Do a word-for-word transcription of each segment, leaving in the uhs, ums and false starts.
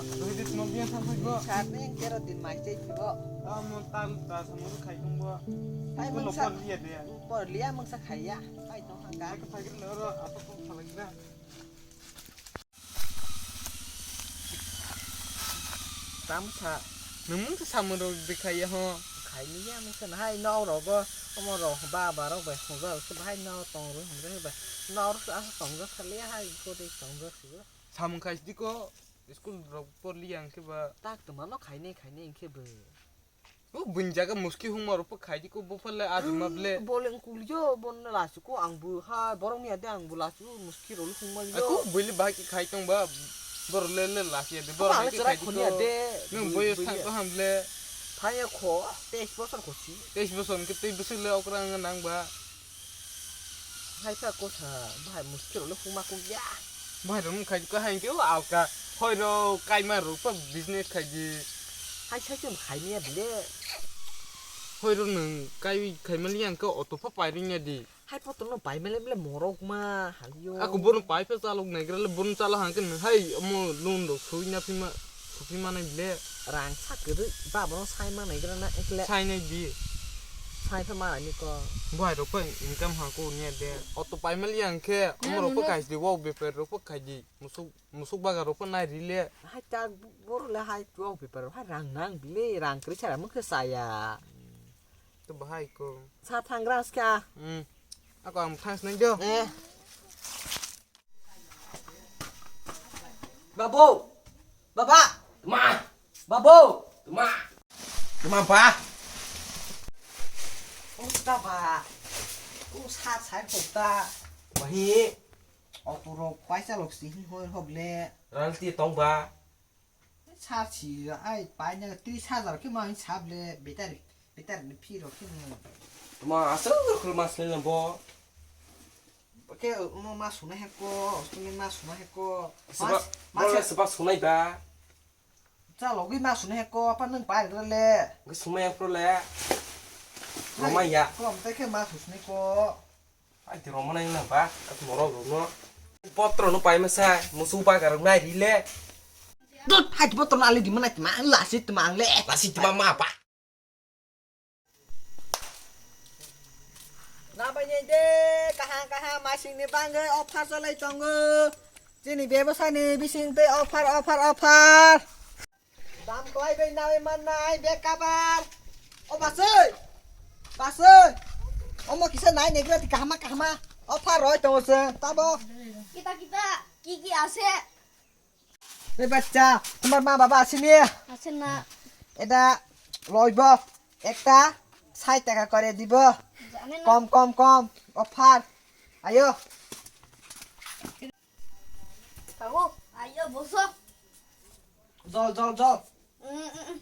Rohit, no biya thang thang bo. Sar ni kero din mai chai thibo. Amo tal ta samo khai thang bo. Pai mangsa. Por liya de. Por liya mangsa khaiya. Pai tong hang ka. Ka phagir lo ro ato kong phalak na. Tam sa. Nung mangsa samo ro de khaiya ho. Khai liya mangsa na hai no ro go. Omo ro ba ba ro bai ho ga se bai no tong ro ho ga ba. No ro asa tong ga khali hai ko de tong ga. Samung khai di ko. School rok por liya hwnkhe ba. Tak tongma no khainai khainai hwnkhe bo. O buini jaga muski hungma rok pho khai di ko bo phalle ajima ble. Bole wngkul yo bon lasu ko ang bo ha borok ni ade ang bo lasu muski rok hungma yo. Ako buili bahai khai tong ba. Borok le le lasi ade borok ang le hai chwrai khai di khoni ko. Ade. Nwng boyo thang to ham le. Phai kho teis bosor kho si. Teis bosor hwnkhe tei bwswk le okra wngna nang ba. Hai kha kosa, bahai muskil le huma kuk ya. Bahai rok khai ko hai ke alka. Hoi ro kai ma ro pa business khai di. Hai sai chum khai niya bile. Hoi ro nung kai khai ma liya ko auto pa pai ring ya di. Hai poto no pai mele bile morok ma haliyo. Ako bono pai pa chalok nai gra le bono chala hang ke nung hai mo loan ro sui na phi ma. Supi manai bile. Rang sak kwrwi, baba no sai manai gra na ekle. Sai nai di. Sai pha manai ni ko. Buhai rok pha income ha ko niya de. Auto pai mali yang khe, omo rok pha kai di, wow beper rok pha kai di. Musuk, musuk baga rok pha nai ri le. Hai ta bor le hai wow beper hai rang nang bile, rang kwrwi sara mung khe saya. To bahai ko. Sa thang gra ska. Hmm. Ako ang thang snai do. Eh. Babu! Baba! Tma! Babu! Tma! Tma ba! Kung ta ba. Kung sat sai kung ta. Bahi. Auto rok paisa lok si hin hoi hok le. Ralti tong ba. Sat si ai pai na tris hajar ke ma hin sab le betar betar ni phi rok hin. Tma asal khul mas le bo. Oke, mo ma suna he ko, ostumi ma suna he ko. Seba, mas, mas bole seba sunai ba. Cha logi ma suna he ko, apa nung pai re le. Ge sumai pro le. Hai, romai ya. Ko am te ke ma suna ko. Ai ti romana ina ba, at moro no. Potro no pai ma sa, musu ba garang nai ri le. Dut, hai potro na le di mana ma, la sit ma le. La sit ma ma ba. Nabaini de kaham kaham masingni bagwi offer chalai tongo. Chini bebosani bising tei offer, offer, offer. Dam kwlai bai nawi mannai bag cover. O basui, basui. Omo kisa nai negra ti kahama kahama offer roi tongo se tabo. Kita kita ki ki ase? এই বাচ্চা, তোমার মা বাবা আসেনি? আছে না। এটা লইব, একটা ষাট টাকা করে দিব। জানে না। কম, কম, কম, অফার। আয়ো। বাবু, আয়ো, বসো। জল, জল, জল। উম, উম, উম।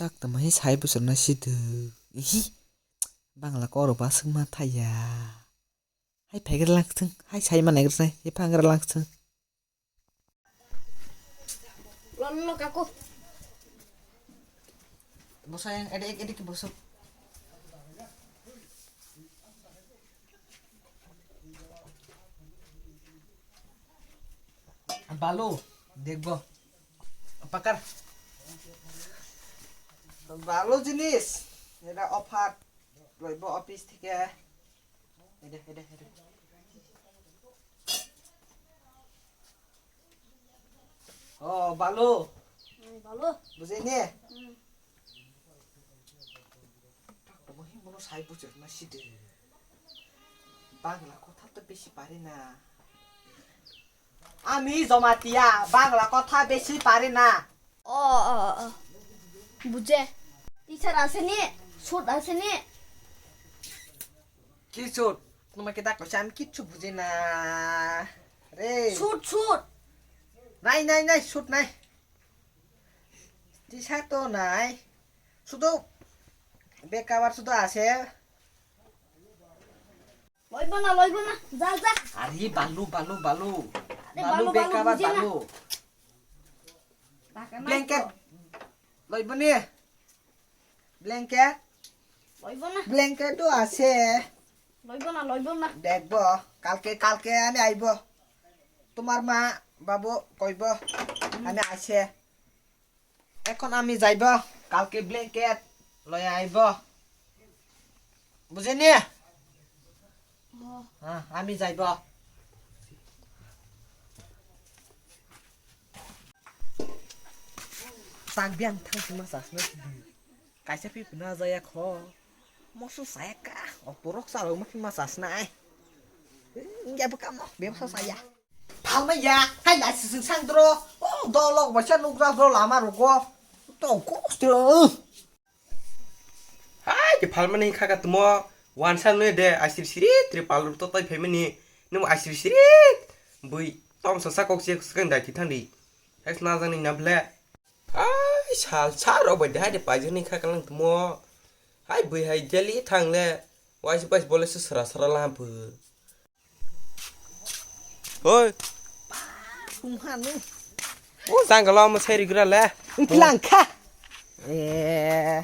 Tak tama hi sai bwswk na sidu. Ihi. Bangla koro ba swngma thaya. Hai phaigra langthung, hai sai manaigra nai, hai phangra langthung. Lolo kako. Bosai, ede, ede ki boso. Balu, dekbo. Pakar. Balu jinis. Eda offer. Loibo office thike. Ede, ede, ede. Oh, Balu. Hmm, Balu. Bujini? Hmm. Tamo hi mono sai bujur na sidi. Bangla kotha to besi pari na. Ami Jomatia, Bangla kotha besi pari na. Oh, oh, oh. Buje. Teacher aseni, sut aseni. Ki sut? Tuma kita kosa ami kichu buje na. Re. Sut, sut. Nai, nai, nai, sut nai. Teacher to nai. Sudo bekabar sudo ase. Loibo na, loibo na, ja, ja. Ari balu, balu, balu. Are balu, balu, balu, bekabar bujina. Balu. Blanket. Loibo ni. Blanket. Loibo na. Blanket do ase. Loibo na, loibo na. Dekbo, kalke, kalke ani aibo. Tomar ma Babu, koibo, ani aise. Ekhon ami jaibo, kalke blanket loi aibo. Bujini? Ha, ami jaibo. Tak biang thang sima sasna. Kaisa pi pina jaya kho. Moso saya ka, oporok sarok ma pima sasna ai. Nge bukamo, bebsa saya. Phalma ya, hai lai sising sang dro. Oh, dolok bacha nukra dro lama rogo. To kostro. Hai, ke phalma ni khaka tumo. Wansa nui de, asir siri, tri palur to tai phaimani. Nung asir siri. Bui, tom sa sa kok se skang dai thithang di. Hai sna jang ni na ble. Ai, sal, sal rok bai de, hai de, paijak ni kha kalang tumo. Hai, bui hai jeli thang le. Wais, wais, bole se sra, sra lam pu. Hoi. Sung ha nu. O, jang galo mo seri gra le. Utlang kha. Eh.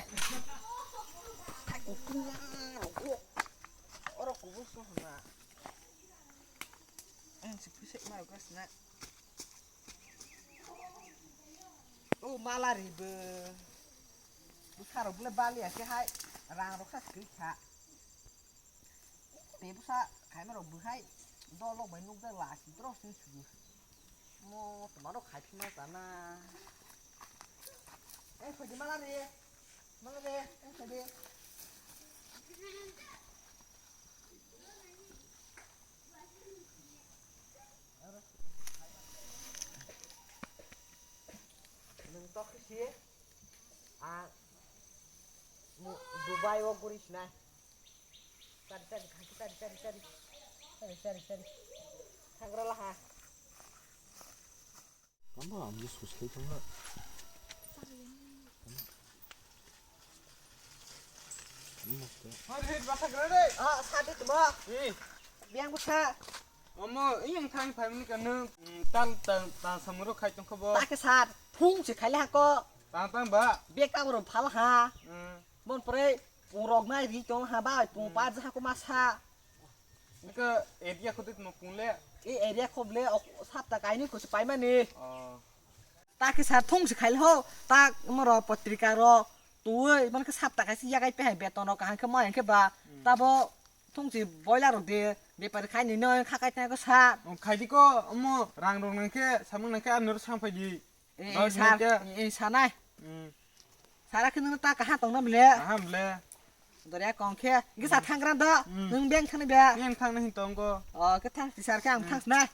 Oro kubu sung na. Ang si pusek ma gas na. O mala ribo. Bwsarok bwle bali ya khe hai rang rok sa swkha. Tei bwsa khaima rok bwhai dolok bai nukjak lasi drok se sudu. Mo twma rok khai phima chana. Ei phai di mala re. Mala re, ei phai di. Nwng tok khe si, ah, mu-, Dubai o guri sinai. Chari, chari, chari, chari, chari, chari. Chari, chari, chari. Thangra laha. Tamo ang je sus khai tongma. Hoi, hoi, basa gra de. Ah, sa de tuma. Eh. Biang bwsa. Omo, iyang thang phai mani kanu. Mm, tal, tal, tal samuro khai tong khobo. Ta khe sar, thung se khai le hako. Tang, tang ba. Bek ka ro phal ha. Mm. Bon pre, pung rok nai ri tong ha ba, pung pa ja ko ma sa. Nika area khoti tuma pung le. E area khob le, ok, sapta kaini ko se pai mani. Oh. Ta khe sar thung se khai le ho, ta mo ro patrika ro. Tuwi, man khe sapta kaisa yagai pe hai beton rok kaham khe ma yang khe ba. Hmm. Tabo thung si boiler rok de, bepari khai ni no kha kai tang ko sa. O, khai di ko, omo rang rok nang khe, samung nang khe, ano rw sang phai di. Eh, Doi eh, sar, nang khe. Eh, eh, sanai. Hmm. Sara khe nang ta kaha tong na bile. Kaham le. Doria kong khe, gisa Hmm. thang gran do, Hmm. nang beng thang ni be. Yang thang na hin tong ko. O, khe thang si sar khe ang Hmm. thang sinai.